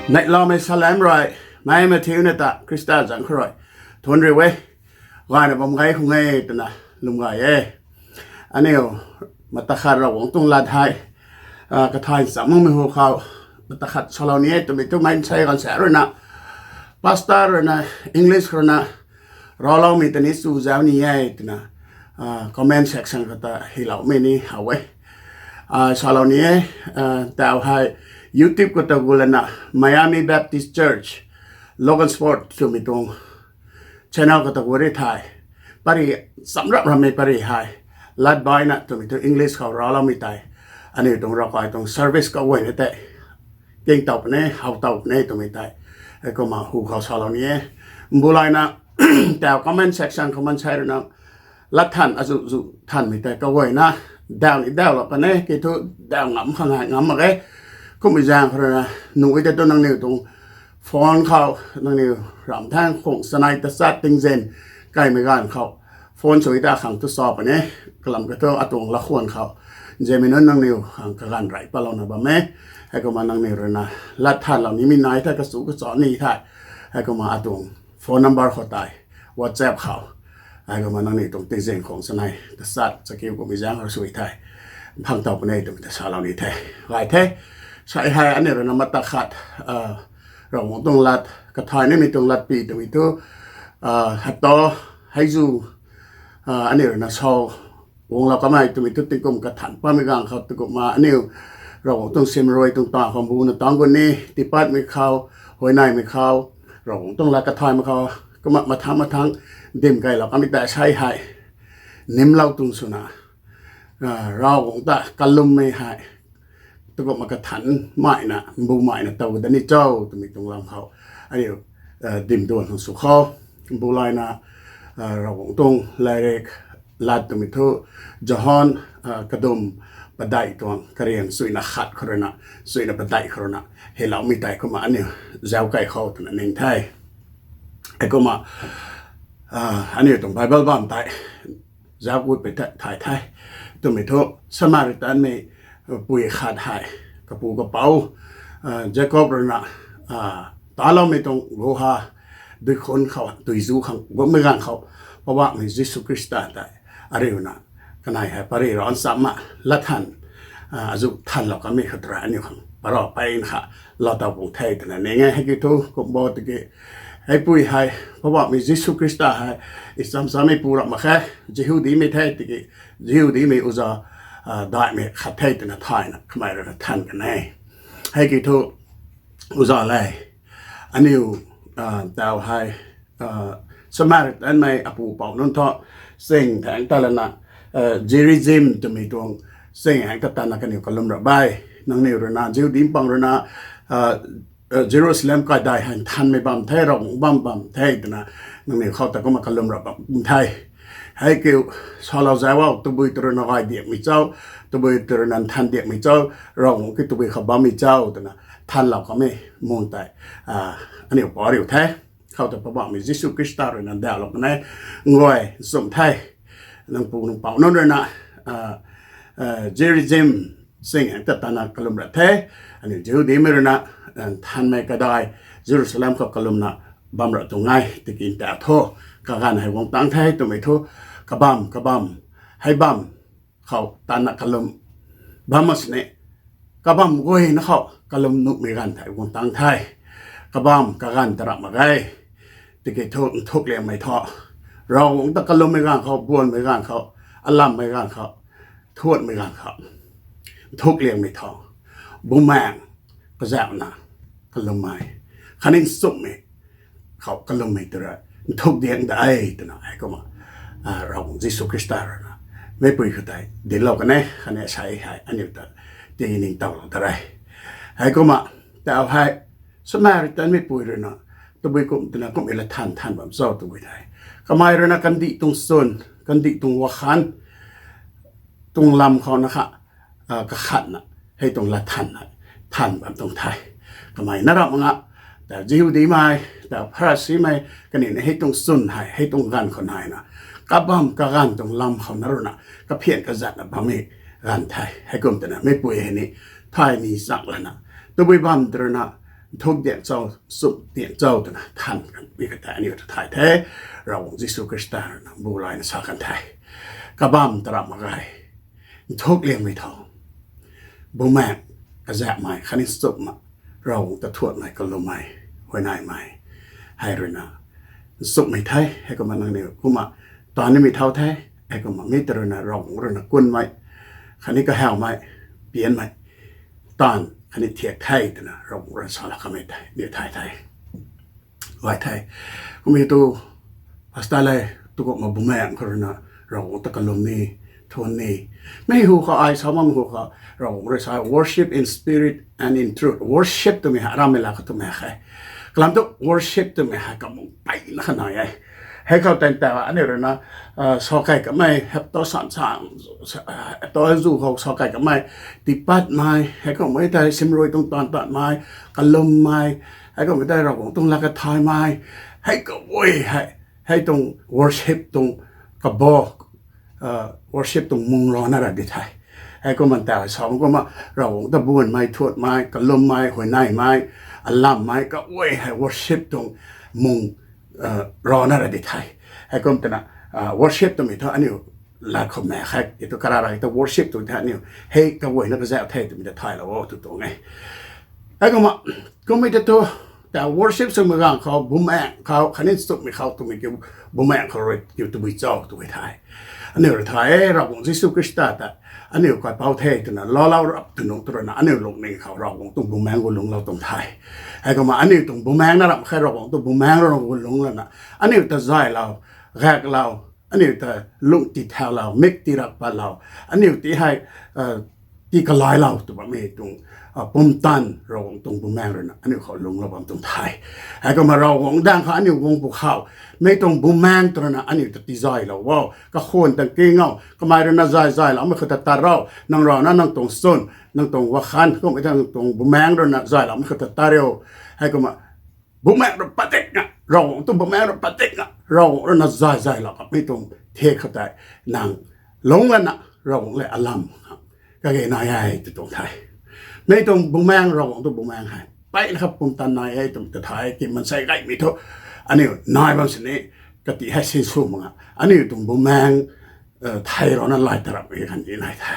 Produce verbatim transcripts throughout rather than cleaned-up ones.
Neihlamei salam rui, mei mathiuna ta Khrista zanc khou rui thuanc riu e. Gayna bam gay khang e twna lwm gay e. Aniu mata khat Ravguangc tuang lat hei kathay nchamcmei hu khou mata khat salou ni e twmei tu mei nsei ganv sa ruina, pastor ruina, English ruina rawloumei ta ni chu zauc ni e twna comment section khou ta hyloumei ni how e. Salou ni e, tau hei YouTube khou ta gu lana Miami Baptist Church, Logansport twmei tuang channel khou ta gu ri thei, pary chamrap ramei pary hei lat baina twmei tu English khou rawloumei tei, aniu tuang ravkai tuang service kaguayna tei king tow puni, how tow puni twmei tei, heikumna hu khou salou ni e. Mbu layna, tau comment section khou mansei ruina lat than azuh zuh thanmei tei kaguayna daw ni dawlou kan e, ki thu daw ngam khang hei ngam mak ge. Kummei zaeng khou ruina nuh e tei tu nangniw tuang phone khou nangniw ramh thangc khwang sanei tachat tingzyn kaimei ganv khou phone sw ta khang tu sa puni, kalam ka thu atuang lakhwan khou nzianmei nunc nangniw khang kaganv rey patlouna bam e. Heikumna nangniw ruina lat thanlou nimei nai thei kachu kacha ni thei, heikumna atuang phone number khou tei WhatsApp khou, heikumna nangniw tuang tingzyn khwang sanei tachat chakiu kummei zaeng khou sw thei phang tow puni twmei ta salou ni the. Gay the, sa hei aniu ruina mata khat Ravguangc tuang lat, kathay nimei tuang lat pi twmei tu, hato, heizu, aniu ruina sa guanglou kamei twmei thu tingkum kathan patmei ganv khou, tingkum ma aniu Ravguangc tuang simrui tuang ta khou mbuna tangc gu ni, tiipatmei khou, huayneymei khou, Ravguangc tuang lat kathaymei khou, kumna mathang mathang dim kailou kamei tei sa hei nimlou tuang swna, Ravguangc ta kalummei hei tingkum ma kathan maina, mbu maina tow da ni cho twmei tuang lam khou aniu dim duan khang sw khou, mbu layna Ravguangc tuang lairik lat twmei thu Johan kadum padeih tuang kariang chuina khat khou ruina chuina padeih khou ruina hyloumei tei kumna aniu zauc key khou twna ning the. Heikumna aniu tuang Bible bam tei zauc gut pui tei thay the. Twmei thu Samaritanmei pui khat hei kapu kapouc Jakob ruina taloumei tuang guha duikhun khou duizu khang gummei ganv khou Poubauhmei Jisu Khrista tei ariuna kanei hei pary ran chamna lat than azuh thanlou kamei khou tei aniu khang parau peyna kha lou tow pung the twna ning e. Heikiu thu kum bo tiki, heipui hei Poubauhmei Jisu Khrista hei i cham chamei pu ram mak khe, Jihudimei the tiki, Jihudimei uza daihmei khat the twna thayna kamei ruina than kan e. Heikiu thu uza le, aniu tau hei Samaritanmei apu pouc nunc thu ching thaengc ta lana Gerizim twmei tuang ching haengc ta tana kaniw kalum rap e. Nangniw ruina Jihudi pang ruina Jerusalem kaidai hei nthanmei bam the, Ravguangc bam bam the twna nangniw khou ta kumna kalum rap bam the. Heikiu salou zauc o, tabui tw ruina gay diakmei cho, tabui tw ruina nthan diakmei cho, Ravguangc ki tabui khou bammei cho twna thanlou kamei mun tei aniu pariu the. Khou ta Poubauhmei Jisu Khrista ruina ndauhlou kan e, nguay nchumh the. Nang pu nang pouc nunc ruina Gerizim ching haengc ta tana kalum rap the. Aniu Jihudimei ruina nthanmei kaidai Jerusalem khou kalumna bam rap tuang e tiki nta thu, kaganv hei guang tang the twmei thu, kabamv kabamv, hei bamv khou tana kalum bam mak sini, kabamv guayna khou kalum nuhmei ganv thei guang tang the. Kabamv kaganv ta rap mak ge. Tiki thu nthuk liangmei thu, Ravguangc ta kalummei ganv khou, buanmei ganv khou, alammei ganv khou, thuanmei ganv khou, nthuk liangmei thu, bumaengc kazauhna kalummei, khatni nchumhmei khou kalummei tw rui nthuk diang de twna heikumna Ravguangc Jisu Khrista ruina meicpui khou tei dinclou kan e. Khatni sei hei aniu ta tiningtowlou ta re. Heikumna tau hei Samaritan meicpui ruina tabui kum twna kumhmei la than than bam cho tabui the. Kamei ruina kandih tuang chwn, kandih tuang wakhan tuang lam khou na kha kakhatna hei tuang lat than hei than bam tuang the. Kamei na ramh nga, ta Jihudimei, ta Pharisimei, kaniw na hei tuang chwn hei, hei tuang ganv khou naina, kabamv kaganv tuang lam khou na ruina kaphian kazatna bammei ganv the. Heikum twna meicpui hei ni thay ni chak lana, tabui bamv tw ruina nthuk dian cho, nchumh dian cho twna than kanmei ka tei aniu ta thay the. Ravguangc Jisu Khrista rui na bu layna sa kan the. Kabamv ta ramh mak ge. Nthuk liangmei tho. Bumaengh, kazauhmei khatni nchumhmei, Ravguangc ta thuanmei, kalummei, huayneymei, hei rui na nchumhmei the. Heikumna nangniw kumna taanv nimei thau the. Heikumna mi ta rui na Ravguangc rui na kunmei khatni kahawmei, pianmei taanv khatni thiak the twna Ravguangc rui salou kamei tei aniu thay the. Gay the. Kummei tu, pastor le, tu kumna bumaengh khou rui na Ravguangc ta kalum ni, thuan ni. Mi hu khou ai sa bam hu khou, Ravguangc rui sa worship in spirit and in truth. Worship twmei hei arammei la khou twmei hei, kalam thu worship twmei hei kamung peyna kha nai e. Hei khou tan ta aniu rui na, sa kei kamei heptou san san, heptou zu khou sa kei kamei, tiipatmei, heikummei tei simrui tuang taanv taanvmei, kalummei, heikummei tei Ravguangc tuang lat kathaymei, hei kaguay hei, hei tuang worship tuang kabo, worship tuang mung rana ra di the. Heikumna ta sa kumna Ravguangc ta buanmei, thuanmei, kalummei, huayneymei, alammei kaguay hei worship tuang mung rana ra di the. Heikum twna, worship twmei thu aniu lat khou mei khe, i tu karara i ta worship tw the aniu, hei kaguayna kazauh the twmei ta thaylou o tw tuang e. Heikumna, kummei ta tu, ta worship swmei ganv khou bumaengh khou khatni nchumhmei khou twmei kiu, bumaengh khou rui kiu tabui cho tw e the. Aniu rui thay e, Ravguangc Jisu Khrista ta aniu kaipouc the twna laalou rap tw nuh tu rui na aniu lungning khou Ravguangc tuang bumaengh gu lungclou tuang the. Heikumna aniu tuang bumaengh na ramh khe, Ravguangc tuang bumaengh rui na gu lungc lana, aniu ta zaylou, gaeklou, aniu ta lungh ti thaulou, mik ti rak patlou, aniu ti hei tii kalailou tw bammei tuang pumtan Ravguangc tuang bumaengh rui na aniu khou lungclou bam tuang the. Heikumna Ravguangc daeng khou aniu guang pwkhou, mei tuang bumaengh tw rui na aniu ta tizaylou o, kakhwan tang king o, kamei rui na zay zayloumei khou ta tat ro, nang rui na nang tuang chwn, nang tuang wakhan, kummei ta nang tuang bumaengh rui na zayloumei khou ta tat rio. Heikumna bumaengh rui padikna, Ravguangc tuang bumaengh rui padikna, Ravguangc rui na zay zaylou kamei tuang thiak khou tei nang lungc lana Ravguangc le alam kage nai e tw tuang the. Mei tuang bumaengh, Ravguangc tuang bumaengh hei peyna kha pumtan nai e twmei ta thay, ki maansei gaymei thu aniu nai bam sini, kati hei sinsw mak a, aniu tuang bumaengh thei rana lay ta ramh e khan di nai the.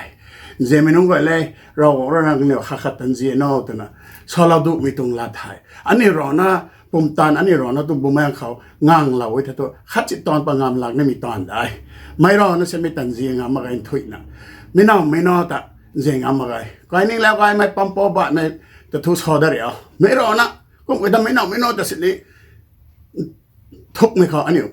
Nzianmei nunc guay le, Ravguangc rui na kaniw khat khat ta nzian o twna salou duhmei tuang lat the. Aniu rui na pumtan, aniu rui na tuang bumaengh khou nganglou e the tu, khat si taanv pa ngam lak nimei taanv de. Meic rui na simei ta nzian ngam mak ge nthuihna. Mi nowmei na ta nzian ngam mak ge. Kaininglau gaymei pampou baihmei ta thu sa dat rio. Meic rui na, kum e ta mi nowmei na ta sini thukmei khou aniu,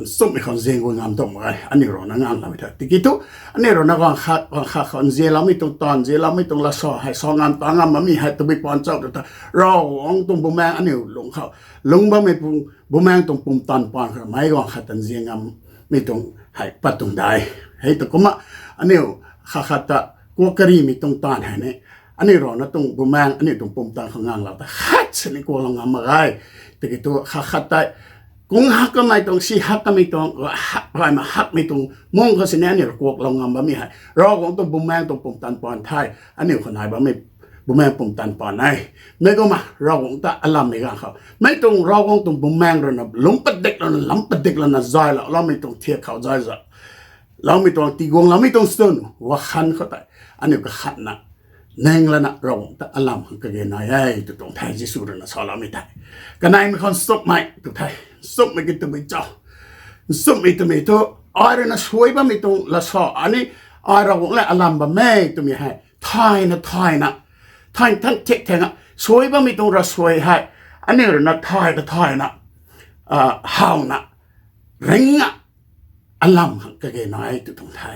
nchumhmei khou nzian gu ngam tuang mak ge, aniu rui na nganglou e the. Tiki thu, aniu rui na guang khat, guang khat khou nzianloumei tuang taanv, nzianloumei tuang lat sa hei sa ngam ta ngam bammei hei tabui pan cho tu ta, Ravguangc tuang bumaengh aniu lungc khou, lungc bammei pu-, bumaengh tuang pumtan pan khou meic guang khat ta nzian ngammei tuang hei pat tuang de. Hei ta kumna, aniu khat khat ta kuak karimei tuang taanv hei ni, aniu rui na tuang bumaengh, aniu tuang pumtan khou nganglou ta khat sini kuaklou ngam mak ge. Tiki thu khat khat tei kung hak kamei tuang, si hak kamei tuang, hak, gaymei hakmei tuang mung khou sini aniu rui kuaklou ngam bammei hei Ravguangc tuang bumaengh tuang pumtan pan the. Aniu khou nai bammei bumaengh pumtan pan e. Mei kumna Ravguangc ta alammei ganv khou, mei tuang Ravguangc tuang bumaengh rui na lungc padik lana, lam padik lana zaylouloumei tuang thiak khou zay zay loumei tuang, tiguangloumei tuang chwn, wakhan khou tei aniu kakhatna ning lana Ravguangc ta alam khang kage nai e tw tuang the, Jisu rui na saloumei tei. Kaneimei khou nchumhmei tw the. Nchumhmei ki twmei cho? Nchumhmei twmei thu, ai rui na suai bammei tuang lat sa, ani, ai Ravguangc le alam bam e twmei hei thayna thayna, thay than thiak thangna suai bammei tuang ravsuai hei aniu rui na thay ta thayna, howna, ringna alam khang kage nai tw tuang the.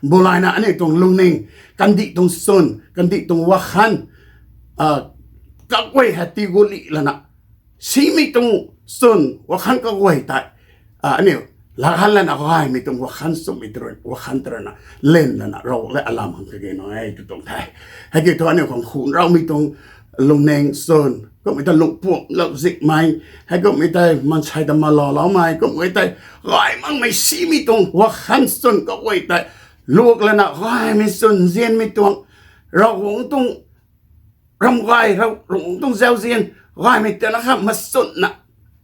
Bulayna aniu tuang lungning, kandih tuang chwn, kandih tuang wakhan, kaguay hei tigu li lana, simei tuang chwn wakhan kaguay tei aniu lakhan lana gaymei tuang wakhan, nchumhmei tw rui, wakhan tw rui na len lana Ravguangc le alam khang kage nai tw tuang the. Hei ki thu aniu khang khunraumei tuang lungning chwn, kummei ta lungpuamlou zikmei, hei kummei tei maansei ta malaloumei, kummei tei gay makmei simei tuang wakhan chwn kaguay tei luak lana gaymei chwn nzianmei tuang, Ravguangc tuang ram gay Ravguangc tuang zauzian gaymei tana kha machunna,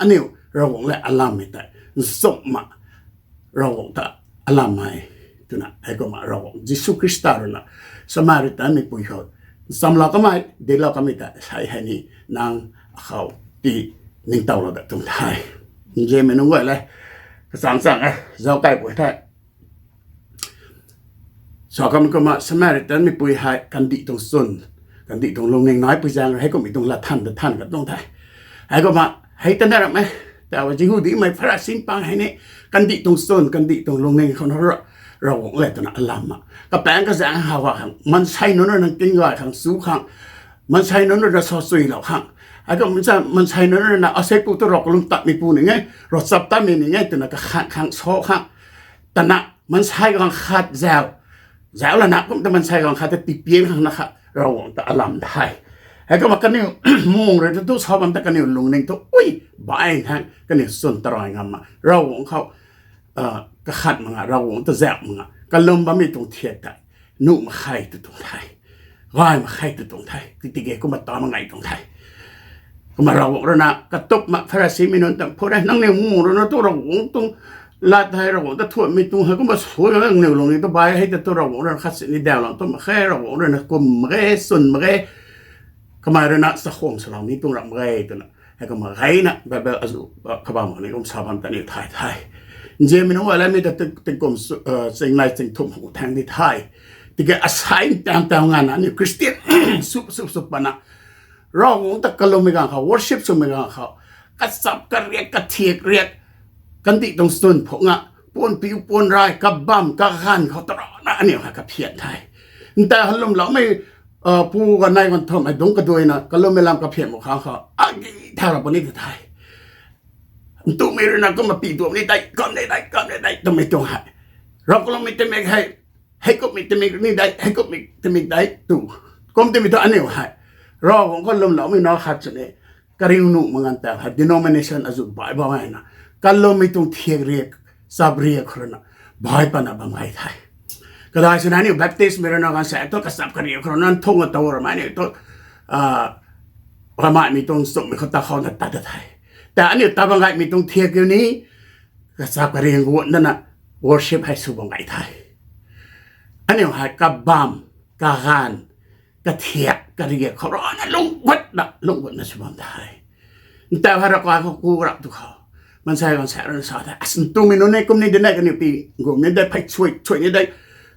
aniu Ravguangc le alammei tei nchumhna Ravguangc ta alammei twna heikumna Ravguangc Jisu Khrista ruina Samaritan meipui khou nchamlou kamei, dinclou kamei ta sei hei ni nang akhou ti ningtowlou dat tuang the. Nzianmei nunc guay le, kachang chang e, zauc kaipui the. Sa kamei kumna Samaritan meipui hei kandih tuang chwn, kandih tuang lungning naipui zaeng rui heikumhmei tuang latthan ta than ka tuang the. Heikumna hei ta na ram e, taw Jihudimei Pharisi pang hei ni kandih tuang chwn, kandih tuang lungning khou na Ravguangc le twna alamna, kapaengc kazaeng how khang, maansei nunc rui nang tingay khang chu khang, maansei nunc rui na sa chuilou khang, heikumna maansei nunc rui na aseipu tu Rav kalum tatmeipu ni nge, Rav chap tatmei ni nge twna kakhan khang sa khang, tana maansei gaanv khat zau, zau lana kum ta maansei gaanv khat ta tipian khang na kha Ravguangc ta alam the. Heikumna kaniw mung rui tu sa bam ta kaniw lungning tu ui, bai thang kaniw chwn tarai ngamna Ravguangc khou kakhat mak nga, Ravguangc ta zauc mak nga, kalum bammei tuang thiak tei nuh mak khe tw tuang the, gay mak khe tw tuang the, tiki kumna ta mak ngai tuang the. Kumna Ravguangc rui na katupna Pharisimei nunc ta phu re, nangniw mung rui na tu Ravguangc tuang lat hei, Ravguangc ta thuanmei tuang hei kumna sui nangniw lungning tu bai hei ta tu Ravguangc rui na khat sini dawlou tu mak khe, Ravguangc rui na kum mak ge, chwn mak ge. Kamei rui na chakhwang swlou ni tuang ram mak ge twna heikumna gayna Bible azu kabam khou ni kum sa bam ta aniu thay the. Nzianmei nunc guay le, mi ta tingkum chingnei chingthumh khou thang di the. Tiki asei ntaw ntaw nganvna aniu Christian sw sw sw pana Ravguangc ta kalummei gaanv khou, worship swmei gaanv khou, kachap kariak kathiak riak, kandih tuang chwn phuk nga, puan piu puan rai, kabam kaganv khou tarana aniu hei kaphian the. Ntaw hei lwmloumei pu ganei ganv thumhmei dungc kaduaina kalummei lam kaphian mak khang khou agi thau ra puni ta the. Ntumei rui na kumna pi duam ni dei, kam ni dei, kam ni dei twmei tuang hei, Rav kalummei timik hei, heikumhmei timik ni dei, heikumhmei timik dei tu, kum timei tu aniu hei Ravguangc khou lwmloumei na khat sini kariu nuh mak nganv ta hei denomination azu bai bam e na, kalummei tuang thiak riak, chap riak khou rui na bai pana bam gay the. Kadai sini aniu Baptistmei rui na gaanv sa thu kachap kariak khou rui na nthung a tow ramei aniu tu Ramei tuang nchumhmei khou ta khou na tat ta the. Ta aniu ta bam gaymei tuang thiak kiu ni, kachap kariak guangna na worship hei sw bam gay the. Aniu hei kabam, kaganv, kathiak kariak khou rana lungc gutna lungc gutna sw bam the. Ntaw hei Ravkai khou ku rap tu khou, maansei gaanv sa rana sa the, as ntumei nunc e, kum ni de ne, kaniw pi gum ni de, phey chuai chuai ni de,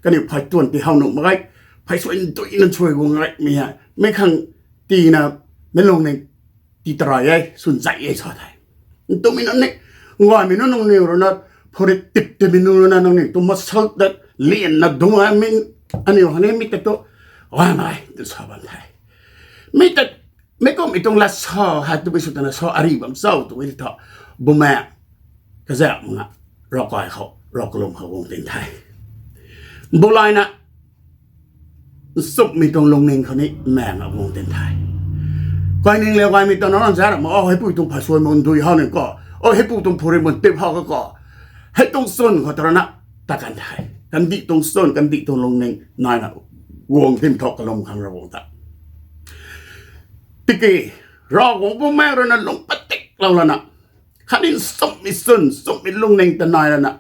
kaniw phey tuan ti how nuh mak ge, phey chuai nduina chuai guang gaymei hei mei khang tina meic lung ni ti tarai e, swn zai e sa the. Ntumei nunc ni, ngaymei nunc nangniw rui na, phuri tip timei nunc rui na nangniw tu masal ta lianna dungc e, aniu hei ni mi ta tu gaymei tu sa bam the. Mi ta, meic kumhmei tuang lat sa hei tabui sw tana sa ari bam cho twmei thu, bumaeng kazauh mak nga Ravkai khou, Rav kalum khou guang tin the. Bulaina nchumhmei tuang lungning khou ni maeng a guang tin the. Kai ning le gaymei ta na lan za ra ma, o heipu tuang phey chuai mun dui how ni ko, o heipu tuang phuri mun tip how ka ko, hei tuang chwn khou tarana ta kan the. Kandih tuang chwn, kandih tuang lungning naina guang tin thu kalum khang Ravguangc ta. Tiki Ravguangc bumaeng rui na lung patiklou lana, khatni nchumhmei chwn, nchumhmei lungning ta nai lana,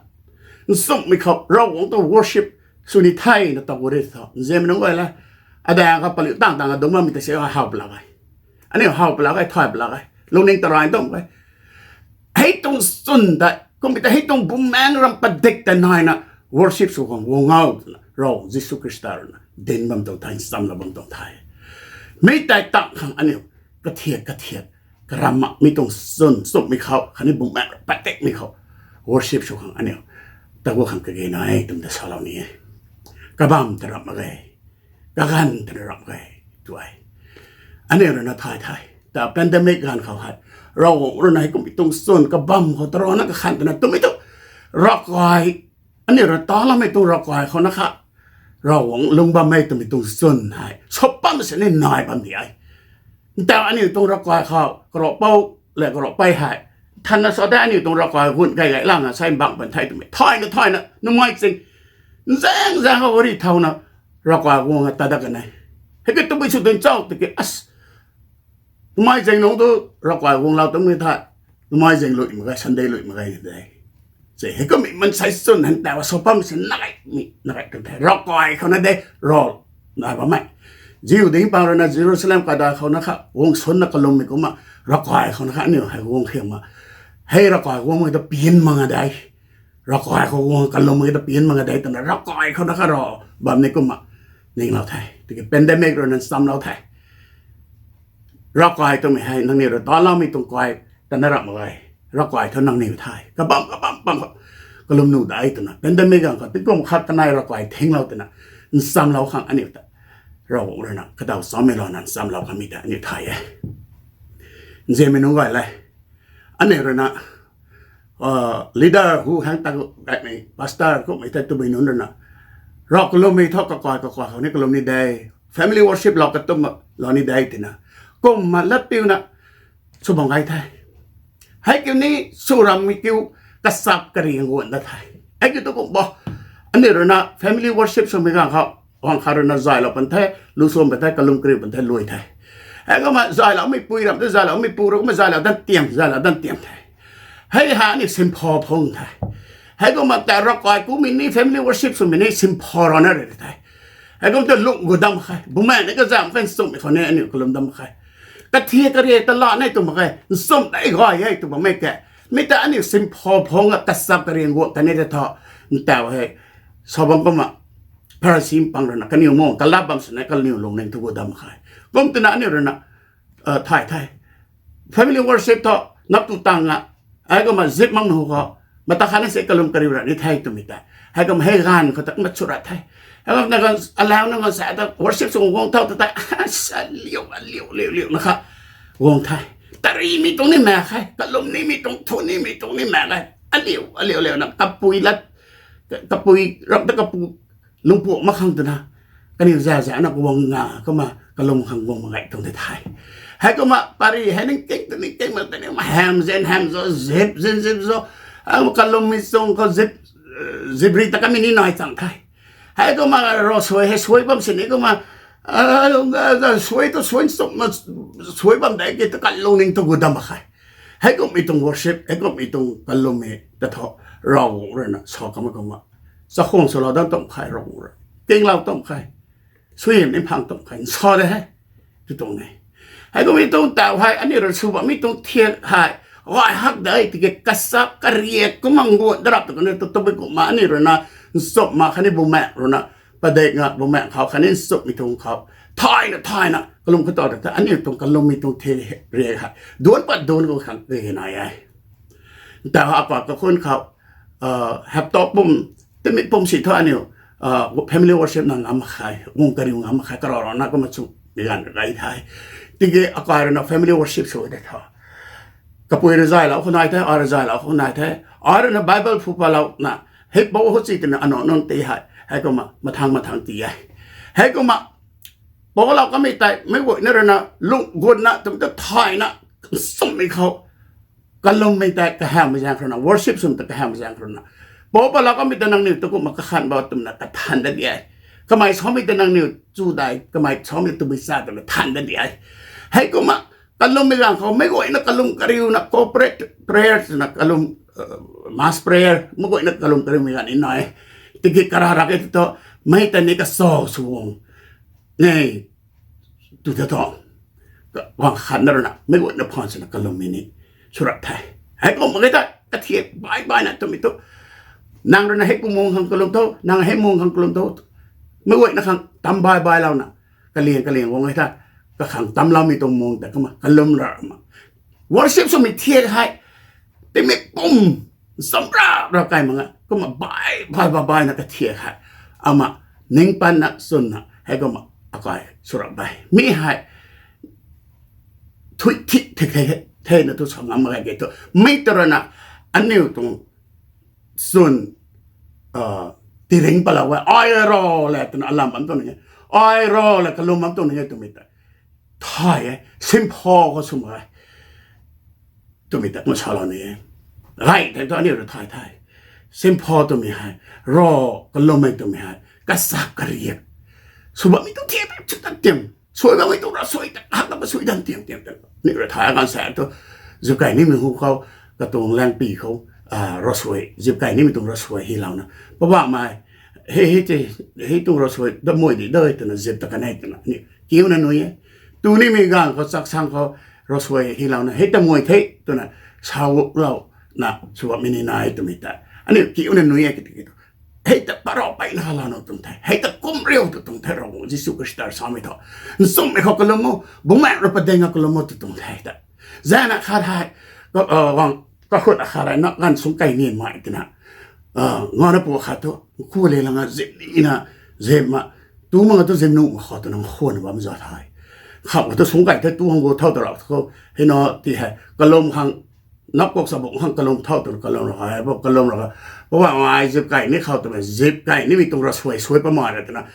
nchumhmei khou Ravguangc ta worship sw ni thena ta guri tho. Nzianmei nunc guay le, adaeng khou paliu tang tang a dungc bammei ta se how pala ge. Aniu how pala ge, thay pala ge. Lungning tarai tum ge. Hei tuang chwn tei, kummei ta hei tuang bumaeng ram padik tei naina worship sw khang guang o twna Rav Jisu Khrista rui na dinc bam tuang the, nchamlou bam tuang the. Mi tei tang khang aniu kathiak kathiak, karamh makmei tuang chwn, nchumhmei khou khatni bumaeng ram padikmei khou worship sw khang aniu ta gu khang kage na e twmei ta salou ni e. Kabamv ta ramh mak ge, kaganv ta ramh mak ge, tu e. Aniu rui na thay the, ta pandemic ganv khou hei, Ravguangc rui na hei kummei tuang chwn kabamv khou tarana kakhan twna twmei tu, Ravkai, aniu rui taloumei tuang Ravkai khou na kha, Ravguangc lung bammei twmei tuang chwn hei sa pam sini nai bam di e. Ntaw aniu tuang Ravkai khou karavpou le karavpei hei, thanna sa tei aniu tuang Ravkai guan gay gay lana sei bang pan the twmei thayna thayna numei ching, nzaeng zaeng khou gari thauna Ravkai guang a ta dat kan e. Hei ki tabui sw tuang cho tiki, as, Twmei zaeng nunc tu ravkai guanglou tuang ni the. Twmei zaeng lui mak ge, Sunday lui mak ge de. Se hei kummei mansei chwn hang ta sa pam si nai mi nai tu the. Ravkai khou na de, rou nai bammei. Jiu ding pang rui na Jerusalem kadai khou na kha guang sunna kalummei kumna ravkai khou na kha aniu hei guang khiam ma. Hei ravkai guangmei ta pian mak nga de. Ravkai khou guang kalummei ta pian mak nga de twna ravkai khou na kha rou bam ni kumna ninglou the. Tiki pandemic rui na nchamlou the. Ravkai twmei hei nangniw rui taloumei tuang kai ta na ram mak ge. Ravkai thu nangniw the. Kabam kabam bam khou kalum nuh de twna pandemic ganv khou tingkum khat kanei ravkai thinglou twna nchamlou khang aniu ta Ravguangc rui na kadaw chamei lou na nchamlou kamei ta aniu thay e. Nzianmei nunc gay le, aniu rui na leader hu hang ta gaymei pastor kummei tei twmei nunc rui na rav kalummei thu kakai kakai khou ni kalum ni de, family worship lou katumlou ni de tina kumna lat piuna sw bam gay the. Hei kiu ni sw rammei kiu kachap kariang guan da the. Hei kiu tu kum bo, aniu rui na family worship swmei ganv khou, guang khat rui na zaylou pan the, lu suam pan the, kalum kariu pan the, lui the. Hei kumna zayloumei pui ram the, zayloumei pu rui kumna zaylou dan tiam, zaylou dan tiam the. Hei ha aniu simpha phung the. Hei kumna ta ravkai kumei ni family worship swmei ni simpha rana rui the. Hei kum ta lung gu dam khe, bumaengh ni kazam khe, nchumhmei khou ni aniu kalum dam khe. Kathia kariak ta la nei tw mak khe, nchumh dei gay e tw bammei ke. Mi ta aniu simpha phungna kachap kariang guan ta ni tei tho, ntau hei sa bam kumna Pharisee pang rui na kaniw mung kalap bam sini kaniw lungning tu gu dam khe. Kum twna aniu rui na thay the. Family worship thu nap tu tang a, hei kumna zip mak nuh khou mata khatna si kalum kariu ra ni the twmei tei. Hei kumna hei ganv khou ta kumna chu ra the. Hei kumna alau na ganv sa ta worship sw guang thau ta tei, aliu aliu liu liu na kha guang the. Tarimei tuang ni mak khe, kalum nimei tuang, thu nimei tuang ni mak khe. Aliu aliu liu na kapui lat, kapui ram ta kapu lungpuak mak khang twna kaniw za za na guang nga kumna kalum khang guang mak gay tuang tei the. Hei kumna pari hei ning king ta ning king mak tei ni ma ham zin ham zo, zip zin zip zo, kalummei chung khou zip, zip ri ta kamei ni nai chang the. Hei kumna ro suai hei suai bam sini kumna suai tu suai nchumhna suai bam de ki ta kalungning tu gu dam khe. Hei kummei tuang worship, hei kummei tuang kalummei ta thu Ravguangc rui na sa kamei kumna chakhwang swlou dan tum khe, Ravguangc rui kinglou tum khe, suaihiam ni phang tum khe nsa de he. Tu tuang e. Hei kummei tuang tau hei aniu rui sw bammei tuang thiak hei gay hak de tiki kachap kariak kumna guan da rap tu kaniw tu tabui kumna aniu rui na nchumh mak khatni bumaengh rui na padik nga bumaengh khou khatni nchumhmei tuang khou thayna thayna kalum khou ta ta aniu tuang kalummei tuang thiak riak hei duanc pat duanc khou khang ri nai e. Ntau apa kakhun khou hapta pum, timei pum si thu aniu family worship na ngam mak khe, guang kariu ngam mak khe, karau rana kumna chu mi ganv gay the. Tiki akai rui na family worship sw de tho. Kapui rui zaylou khou nai the, ai rui zaylou khou nai the. Ai rui na Bible phu palouna hei pou ho chi twna anac nunc ti hei hei kumna mathang mathang ti e. Hei kumna poulou kamei tei meic guayna rui na lung guanna twmei ta thayna nchumhmei khou kalummei tei kahawmei zaeng khou rui na, worship swmei ta kahawmei zaeng khou rui na, pou palou kamei ta nangniw tu kumna kakhan bam twna kathan dat di e. Kamei samei ta nangniw chu dai, kamei samei tabui cha twna than dat di e. Hei kumna kalummei ganv khou meic guayna kalum kariuna corporate prayer twna kalum, mass prayer meic guayna kalum kariumei ganv ni nai e. Tiki kara rak e tu thu, mei ta ni kachaw sw guang e tu the thu, guang khatna rui na meic guayna phaan swna kalummei ni sw rap the. Hei kumna mak ge ta kathiak bai baina twmei tu, nang rui na hei pu mung khang kalum tho, nang hei mung khang kalum tho, meic guayna khang tam bai bailouna kaliang kaliang guang e ta, kakhang tamloumei tuang mung ta kumna kalum ra ma. Worship swmei thiak hei timei pum nchamc ra ra kai mak nga kumna bai bai bai baina kathiak hei ama ning panna chwnna hei kumna akai sw rap e. Mi hei thui thi the, thena thu sa ngam mak ge tu, mei ta rui na aniu tuang chwn tiringc palou e, ai rou le twna alam bam tuang ni e, ai rou le kalum bam tuang ni e twmei ta thay e, simpha khou sw mak e twmei ta kumna salou ni e. Gay the thu aniu rui thay the. Simpha twmei hei, rou, kalummei twmei hei kachap kariak sw bammei tu thiak ta chu ta tim Suai bammei tuang ravsuai ta, hak ta suai dan tiam tiam ta. Ni ra thay kan sa tu, zip kai nimei hu khou, katuang langpi khou, ravsuai, zip kai nimei tuang ravsuai hylouna. Poubauhmei, hei, hei tuang ravsuai, damui di dei twna zip ta kanei twna, ni, kiuna nui e. Tu nimei ganv khou chaksang khou, ravsuai hylouna, hei ta mui the twna, salouna, sw bammei ni nai twmei ta. Aniu kiuna nui e kiti ki tu. Hei ta parau peyna kha lana tuang the. Hei ta kum riu tu tuang the Ravguangc Jisu Khrista samei thu. Nchumhmei khou kalum o, Bumaengh rui padeih nga kalum o tu tuang the ta. Zana khat hei, kakhut akhat hei na ganv sung kai ni mai twna. Ngana pu khat thu, ku le langa zip nina, zip ma, tu ma tu zip nuh ma khou twna khwan bam za the. Khou tu sung kai the tu hang gu thau ta rau khou, hei na ti hei, kalum khang, nap kok sa buk khang kalum thau twna kalum ra hei, bo kalum ra, bo ba ai zip kai ni khou twmei, zip kai nimei tuang ravsuai suai pa ma ra twna,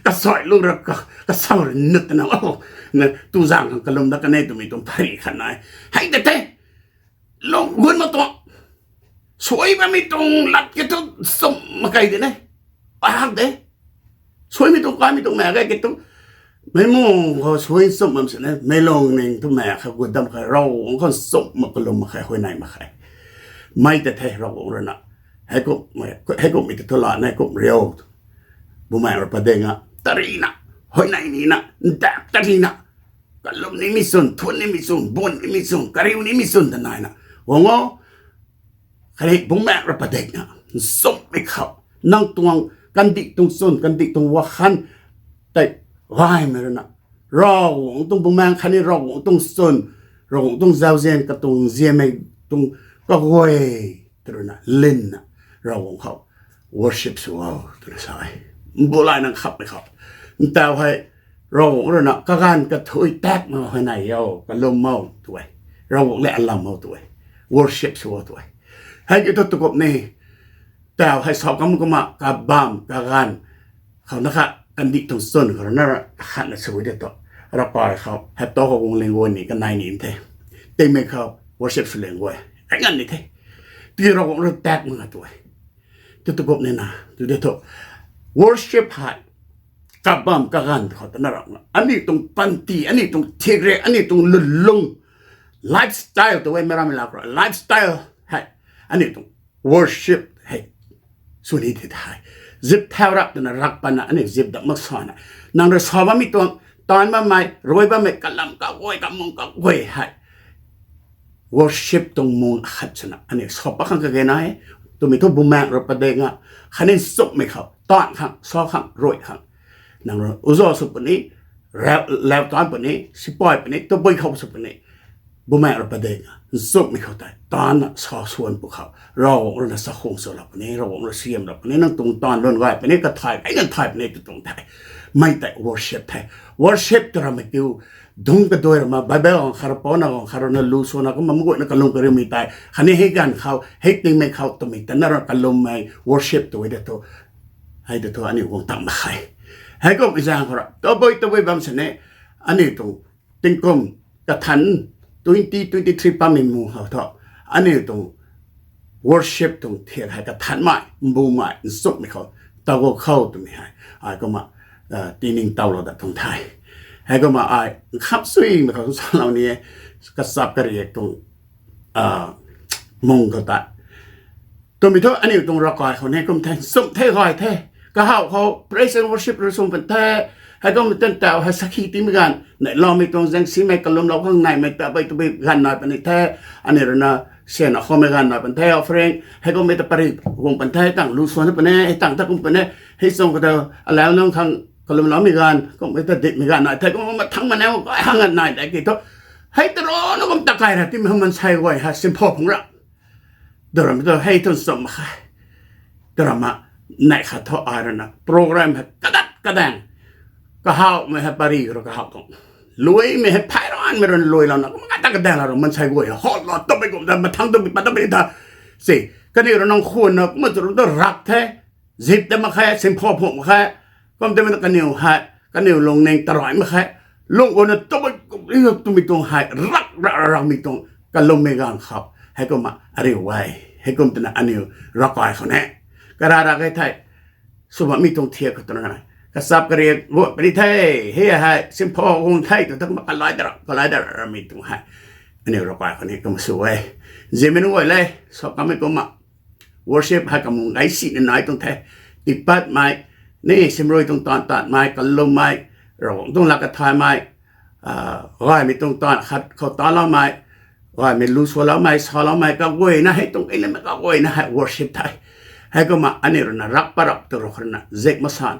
kasai lu ra, kasau ra nut twna, na, tu zang khang kalum da kanei twmei tuang phari khat nai. Hei ta the, lung gun ma tuang, suai bammei tuang lat ki thu, nchumh mak kei di ne, pahak de. Suaimei tuang kaimei tuang mak kei ki tu, meic mung khou suai nchumh bam sini, meic lungning tu mak kha gut dam kha Ravguangc khou nchumh mak kalum mak khe, huayney mak khe. Mei ta the Ravguangc rui na, heikumhmei ta thu lana heikumh riu, Bumaengh rui padeih nga tarina, huayney nina, ndak tarina, kalum nimei chwn, thuan nimei chwn, bun nimei chwn, kariu nimei chwn ta naina, guang o. Khatni Bumaengh rui padeih na, nchumhmei khou, nang tuang kandih tuang chwn, kandih tuang wakhan tei gaymei rui na, Ravguangc tuang Bumaengh khatni Ravguangc tuang chwn, Ravguangc tuang zauzian katuang zianmei tuang kaguay ta rui na linna, Ravguangc khou worship sw o twna sa e. Mbu lai nang khapmei khou, ntau hei, Ravguangc rui na kaganv kathui tak na huayney o, kalum o tu e. Ravguangc le alam o tu e. Worship sw o tu e. Hei ki thu tu kup ni, tau hei sau kam kumna kabamv kaganv khou na kha, kandih tuang chwn khou rui na khatna sw de tu, ravkai khou hei tu khou guang ling guan ni kanei ni the. Tingmei khou worship sw ling guay, ai nganv ni the. Tiki Ravguangc rui tak mak nga tu e. Tu tu kup ni na tu de thu, worship hei kabamv kaganv khou ta na rap na, aniu tuang panty, aniu tuang thikre, aniu tuang lwnlung, lifestyle tu e, meic rammei lak rui lifestyle hei, aniu tuang worship hei sw ni the thei. Zip thau rap twna rak patna aniu zip dam mak sana, nang rui sa bammei tuang, taanv bammei, rui bammei kalam kaguay, kamung kaguay hei worship tuang mung akhat swna aniu sa pat khang kage na e. Twmei thu Bumaengh rui padeih nga, khatni nchumhmei khou taanv khang, sa khang, rui khang, nang rui uza sw puni, lau taanv puni, sipai puni, tabui khou sw puni, Bumaengh rui padeih nga nchumhmei khou tei taanvna sa swan pu khou, Ravguangc rui na chakhwang swlou puni, Ravguangc rui siamlou puni, nang tuang taanv lwn gay puni, kathay kai nang thay puni tu tuang the. Mei tei worship the. Worship tu ramei kiu, dungc kaduai rama Bible guang khat rui, pouna guang khat rui na, lu swna kumna mak guayna kalum kariumei tei khatni hei ganv khou, hei tingmei khou twmei ta na rui kalummei worship tu e de thu, hei de thu aniu guang tam mak khe. Heikumhmei zaeng khou rui tabui tabui bam sini, aniu tuang tingkum kathan twenty twenty-three pammei mung khou thu, aniu tuang worship tuang thiak hei kathanmei, mbumei, nchumhmei khou tagu khou twmei hei, ai kumna tiningtowlou dat tuang the. Heikumna ai nkham suimei khou salou ni e, kachap kariak tuang mung khou tei. Twmei thu aniu tuang ravkai khou ni kum the, nchumh the, gay the. Kahaw khou praise and worship rui sw pun the. Heikumna tan tau hei sakhi tiimei ganv, neihloumei tuang zaengsimei kalumlou khang neimei ta tabui tabui ganv nai puni the. Aniu rui na syan akhowmei ganv nai pun the, offering. Heikumna ta pary guang pun the, tang lu swan puni, hei tang ta kum puni. Hei chung khou ta alau nunc khang kalumloumei ganv, kumna ta dihmei ganv nai the, kumna mathang mana gay hang nai de ki thu. Hei ta rui na kum ta kai ra timei hei maansei guay hei simpho phung ra. Daram tu hei thu nchumh mak khe. Daram a, neih khat thu ai rui na program hei kadat kadaeng, kahawmei hei pary rui kahaw tuang, luimei hei phey ranmei rui na luilouna kumna kadat kadaeng la rui maansei guay hei hot lou twmei kum ta mathang twmei pat twmei ta. Si, kaniw rui nang khwanna kumna chu rui tu rak the, zip ta mak khe, simpho phung mak khe. Kum twmei ta kaniw hei, kaniw lungning tarai mak khe. Lung guangna twmei kum, twmei tuang hei rak ra rakmei tuang kalummei ganv khou heikumna ariu e. Heikum twna aniu ravkai khou ni kara ra khe thei, sw bammei tuang thiak khou twna kachap kariak guang puni the, hei hei simpho guang the tw ta kumna kalai dara kalai dara ramei tuang hei aniu ravkai khou ni kumna sw e. Ziamei nunc guay le, sa kamei kumna worship hei kamung gay sina nai tuang the. Tiipatmei, ni simrui tuang taanv taanmei, kalummei, Ravguangc tuang lat kathaymei, gaymei tuang taanv khat khou taloumei, gaymei lu sualoumei saloumei kaguayna hei tuang ilimei kaguayna hei worship the. Heikumna aniu rui na rap parap tu rui khou rui na zek masan,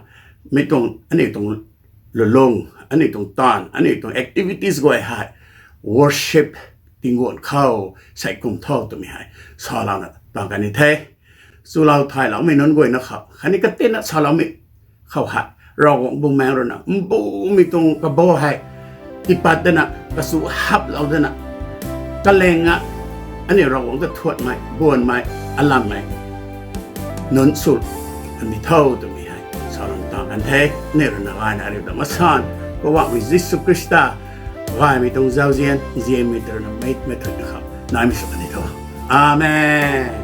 mi tuang aniu tuang lulung, aniu tuang taanv, aniu tuang activities guay hei worship tingguan khou sei kum tho twmei hei salouna tuang kan ni the. Chulou thayloumei nunc guayna khou khatni katinna saloumei khou hei Ravguangc Bumaengh rui na mbumei tuang kabau hei tiipat dana kachu haplou dana kaleng a aniu Ravguangc ta thuanmei guanmei alammei nunc sw kan ni tho twmei hei salouna tuang kan the. Aniu rui na gayna ariu ta masan, Poubauhmei Jisu Khrista gaymei tuang zauzian ziammei tei rui na meitmei thuna khou naimei sw kan ni tho. Amen.